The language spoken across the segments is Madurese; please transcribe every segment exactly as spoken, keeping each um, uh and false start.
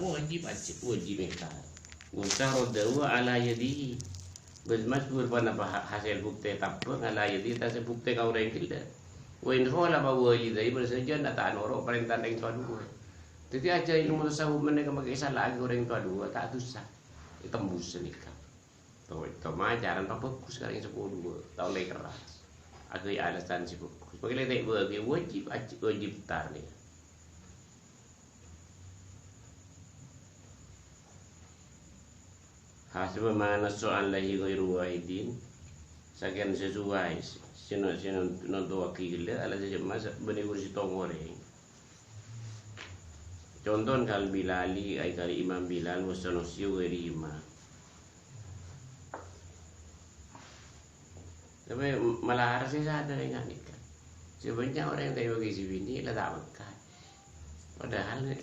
Wajib ajjhâ', wajib èngkar. Wa syarud dawa ala yadihi. Bân majbur bân apa ha-, hasèl buktè tabbâng ala yadihi, attas buktèna orèng ghellâ'. Wa in khalafa walidayhi, bân sajân ta' noro' parèntana orèng towa duwâ'. Dhâddhi ajhâr ilmu tasawuf panèka makè èsala'aghi orèng towa duwâ', ta' dusa. Ètembus nèka. To, to macaran pabhâghus ka orèng seppo duwâ', ta' ollè kerras. Aghâbây alasan sè bhâghus. Makè lè ta' bâghi wajib, aj-, wajib tar nèka. Hasba ma nasso'an lahi ghairu wahidin, sakèng sesuai sè no-, sè no-, nontowaghi ghellâ' ala sè jemma sa-, bânnè ghuru sèttong orèng. Conto kal Bilali, ai kal Imam Bilal, wa Sanusi wa ghairihima. Tapè malaras sè sadhâjâna nèka. Sè bânnya' orèng ta' èbâghi sè binè' la ta' mèngkat. Padahal nè,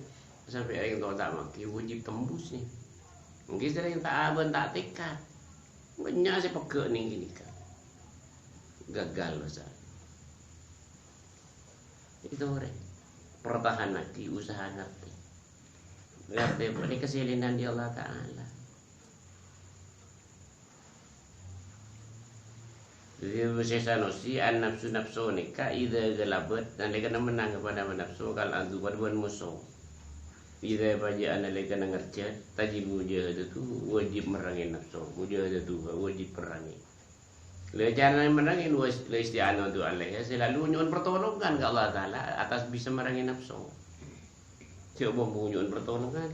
sampè' orèng towa ta' mèngkat, wajib tembus nè. Ènggi sèrèng ta' abân ta' tekad. Bânnya' sè pegghâ' nèng ghânèka. Gagal, masa. Itu orèng. Pertahanaghi usaha ngartè. Ngartè panèka sè lènan di Allah Ta'ala. Dhâddhi, sè Sanusi, an-nafsu, napso nèka, idza ghalabat, nalèkana mennang kepada napso, kal adu, padâ bân moso. Idza faja'a, nalèkana ngerjhât, tajibu mujahadatuhu, wajib merrangè napso, mujahadatuhu, wajib merrangè. Lè carana merrangè, wa-, la isti'anatu alaiha, selalu nyo'on pertolongan ka Allah Ta'ala atas bisa merrangè napso. Sè omong nyo'on pertolongan.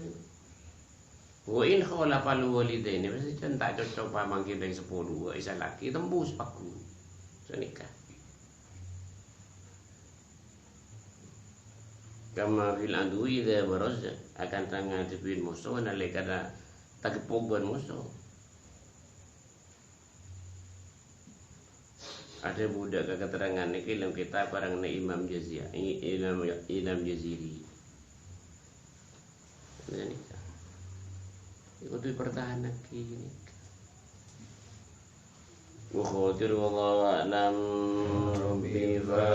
Wa in khalafa walidaini, mastè ta' cocok pamanggi bhâi seppo duwâ', èsala'aghi tembus paggun. Sanèka. Kama fil adwi idza baraz, akan ta' ngadhebbhi moso nalèkana tageppok bân moso. Adhâbu dâ' ka katerrangan nèka è dâlem kètab karangna Imam Jazia-, I-, Imam, Imam Jaziri. Nèka. Kodhu èpertahanaghi nèka. Wa khairu, wallahu a'lam. Rabbi fa